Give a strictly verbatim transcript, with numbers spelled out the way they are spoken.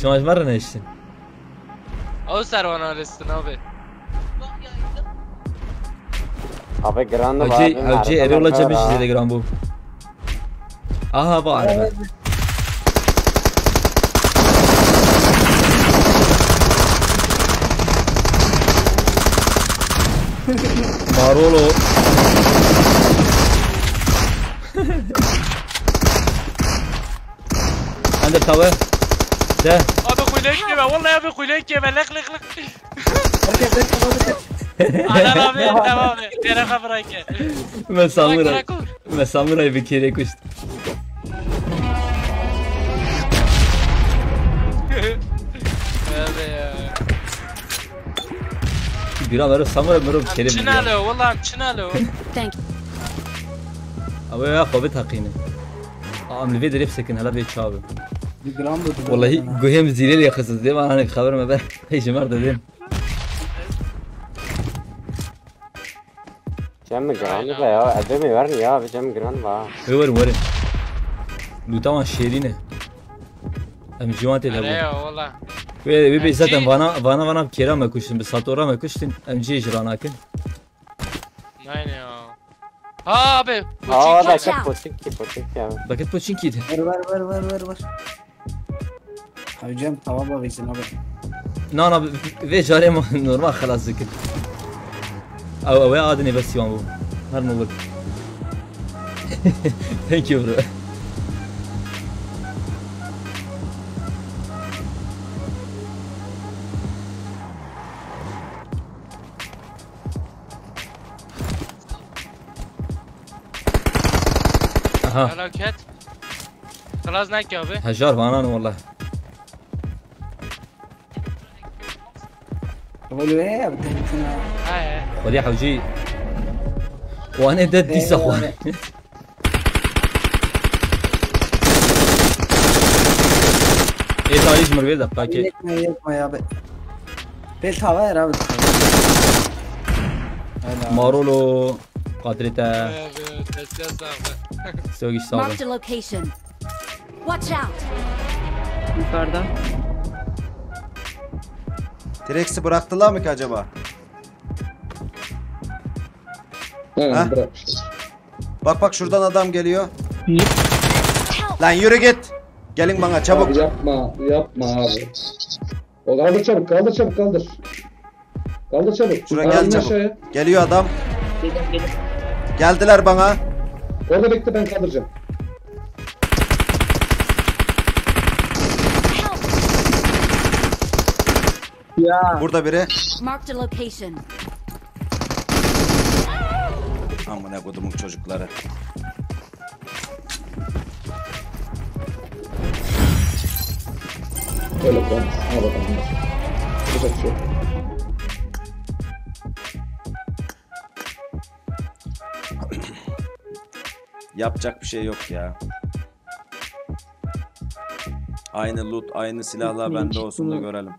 Şima ji me re nehiştin. Ew ser wana listin abi. Abi giran da Hacı, hacı erê wala çemiş zêde giran bû. Aha, va araba. Marolo. Under tower. De. Abi kulek yeme, vallahi abi kulek yeme, lek lek lek. Adam abi, tamam abi, kere kabra ke. Me Samuray. Kere kur. Me Samuray bi kêrê kuşt. Abi ya. Bira mero Samuray mero bi kêrê. Çin alo, vallahi çin alo. Thank Abi ya xwe bi teqîne. Am li vê derê bisekin, hela vê çabi. Bir gram vurdu. Wallahi guhê min zîrê lê xist, dê van hanek xeber me ber. Hey, ji me re didin. Cem giran be ya, evde mi ver ya abi, Cem giran ba. Wê werin, werin. Lûta wan şêrîn e. Em ji wan tê de Are bû. Ya valla. Wê wê bê Em zaten jî- vana vana vana bi kêra me kuştin, bi satora me kuştin. Em cê ji ranakin. Nein ya. Ha abi. Aa Poçinki. da poçinki poçinki abi. Baket poçinki de. Ver ver ver ver ver ver. Abi Cem tamam abi izin abi. Na na, vê carê ma normal xelas dikin. Ew ew ê adinê bes siwan bû. Her ne olur. Thank you bro. Aha. Felaket. Xelas neke abi. Hejar vanan wala. Abi ne yaptın? He. Xwedî hewcî. Wane de dîsa xwe. Ê tarî ji mir vê deqakê. Yapma yapma ya be. Pêl tava era abi. Marolo. Qadrê te. Tezgah sağ. Sogîş sağ ol. Marked a location. Watch out! Yukarıda. T-Rex'i bıraktılar mı ki acaba? He, Ha? Bırakmışlar. Bak bak, şuradan adam geliyor. Lan yürü git. Gelin bana çabuk. Abi yapma, yapma abi. O kaldır çabuk, kaldır çabuk, kaldır. Kaldır çabuk. Şuraya Abi gel in çabuk. Aşağıya. Geliyor adam. Geldiler bana. Orada bekle, ben kaldıracağım. Ya. Burada biri. Marked a location. Amına kodumun çocukları. Öyle konuş. Al bakalım. Yapacak bir şey yok. Yapacak bir şey yok ya. Aynı loot, aynı silahlar bende olsun da görelim.